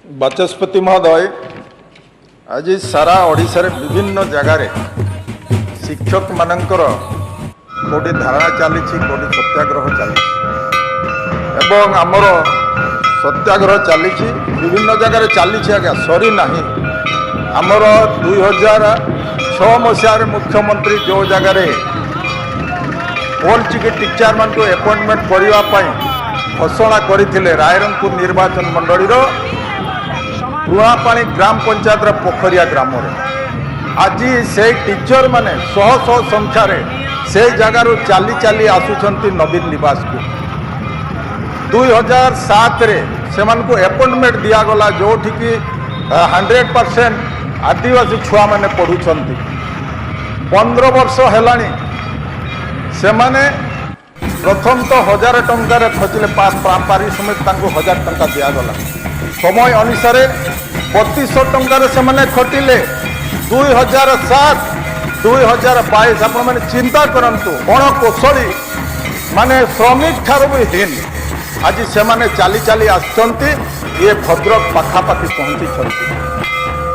ବାଚସ୍ପତି ମହୋଦୟ, ଆଜି ସାରା ଓଡ଼ିଶାରେ ବିଭିନ୍ନ ଜାଗାରେ ଶିକ୍ଷକମାନଙ୍କର କେଉଁଠି ଧାରଣା ଚାଲିଛି, କେଉଁଠି ସତ୍ୟାଗ୍ରହ ଚାଲିଛି ଏବଂ ଆମର ସତ୍ୟାଗ୍ରହ ଚାଲିଛି, ବିଭିନ୍ନ ଜାଗାରେ ଚାଲିଛି ଆଜ୍ଞା, ସରିନାହିଁ। ଆମର 2006 ମସିହାରେ ମୁଖ୍ୟମନ୍ତ୍ରୀ ଯେଉଁ ଜାଗାରେ ଅଲଚିକି ଟିଚରମାନଙ୍କୁ ଆପଏଣ୍ଟମେଣ୍ଟ କରିବା ପାଇଁ ଘୋଷଣା କରିଥିଲେ, ରାଇରଙ୍ଗପୁର ନିର୍ବାଚନ ମଣ୍ଡଳୀର ପୁରୁଣାପାଣି ଗ୍ରାମ ପଞ୍ଚାୟତର ପୋଖରିଆ ଗ୍ରାମରେ ଆଜି ସେଇ ଟିଚର ମାନେ ଶହ ଶହ ସଂଖ୍ୟାରେ ସେଇ ଜାଗାରୁ ଚାଲି ଚାଲି ଆସୁଛନ୍ତି ନବୀନ ନିବାସକୁ। 2007ରେ ସେମାନଙ୍କୁ ଆପଏଣ୍ଟମେଣ୍ଟ ଦିଆଗଲା, ଯେଉଁଠିକି 100% ଆଦିବାସୀ ଛୁଆମାନେ ପଢ଼ୁଛନ୍ତି। 15 ବର୍ଷ ହେଲାଣି, ସେମାନେ ପ୍ରଥମ ତ 1000 ଟଙ୍କାରେ ଖୋଜିଲେ, ପାରିଶ୍ରମିକ ତାଙ୍କୁ 1000 ଟଙ୍କା ଦିଆଗଲା। ସମୟ ଅନୁସାରେ 3200 ଟଙ୍କାରେ ସେମାନେ ଖଟିଲେ। 2007, 2022, ଆପଣମାନେ ଚିନ୍ତା କରନ୍ତୁ, ଅଣକୋଶଳୀ ମାନେ ଶ୍ରମିକ ଠାରୁ ବି ହୀନ ଆଜି ସେମାନେ ଚାଲି ଚାଲି ଆସୁଛନ୍ତି। ଇଏ ଭଦ୍ରକ ପାଖାପାଖି ପହଞ୍ଚିଛନ୍ତି।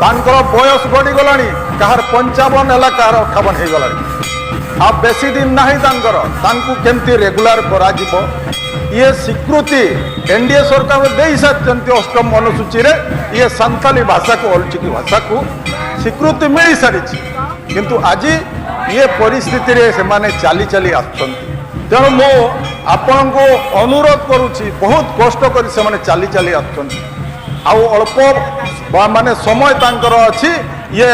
ତାଙ୍କର ବୟସ ଗଡ଼ିଗଲାଣି, କାହାର 55 ହେଲା, କାହାର 58 ହେଇଗଲାଣି। ଆଉ ବେଶୀ ଦିନ ନାହିଁ ତାଙ୍କର। ତାଙ୍କୁ କେମିତି ରେଗୁଲାର କରାଯିବ? ଇଏ ସ୍ୱୀକୃତି ଏନଡିଏ ସରକାର ଦେଇ ସାରିଛନ୍ତି। ଅଷ୍ଟମ ଅନୁସୂଚୀରେ ଇଏ ସାନ୍ତାଳୀ ଭାଷାକୁ, ଅଲଚିକି ଭାଷାକୁ ସ୍ୱୀକୃତି ମିଳିସାରିଛି। କିନ୍ତୁ ଆଜି ଇଏ ପରିସ୍ଥିତିରେ ସେମାନେ ଚାଲି ଚାଲି ଆସୁଛନ୍ତି। ତେଣୁ ମୁଁ ଆପଣଙ୍କୁ ଅନୁରୋଧ କରୁଛି, ବହୁତ କଷ୍ଟ କରି ସେମାନେ ଚାଲି ଚାଲି ଆସୁଛନ୍ତି। ଆଉ ଅଳ୍ପ ମାନେ ସମୟ ତାଙ୍କର ଅଛି ଇଏ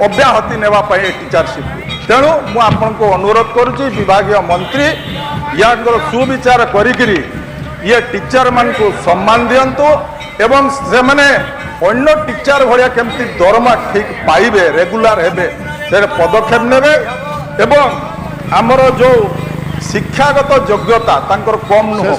ଅବ୍ୟାହତି ନେବା ପାଇଁ ଏ ଟିଚରସିପ୍। ତେଣୁ ମୁଁ ଆପଣଙ୍କୁ ଅନୁରୋଧ କରୁଛି, ବିଭାଗୀୟ ମନ୍ତ୍ରୀ ୟାଙ୍କର ସୁବିଚାର କରିକିରି ଇଏ ଟିଚରମାନଙ୍କୁ ସମ୍ମାନ ଦିଅନ୍ତୁ ଏବଂ ସେମାନେ ଅନ୍ୟ ଟିଚର ଭଳିଆ କେମିତି ଦରମା ଠିକ୍ ପାଇବେ, ରେଗୁଲାର ହେବେ, ସେ ପଦକ୍ଷେପ ନେବେ। ଏବଂ ଆମର ଯେଉଁ ଶିକ୍ଷାଗତ ଯୋଗ୍ୟତା ତାଙ୍କର କମ୍ ନୁହଁ।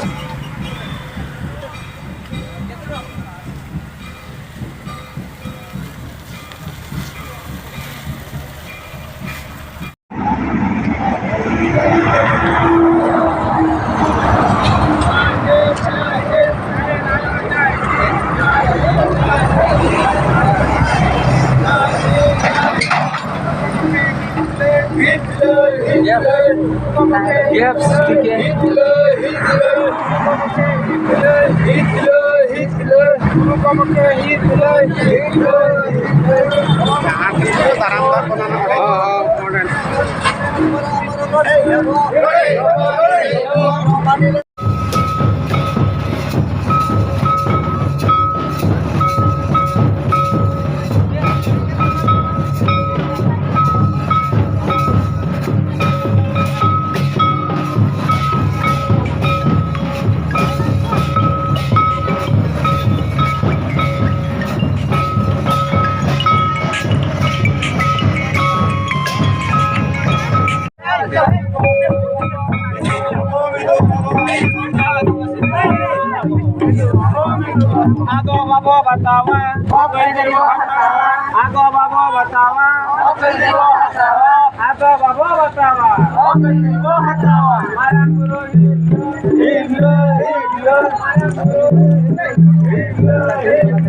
Gaps chicken. आगो बाबो बतावा, आगो बाबो बतावा, आगो बाबो बतावा। मारा गुरु हिटलर, हिटलर, हिटलर, हिटलर।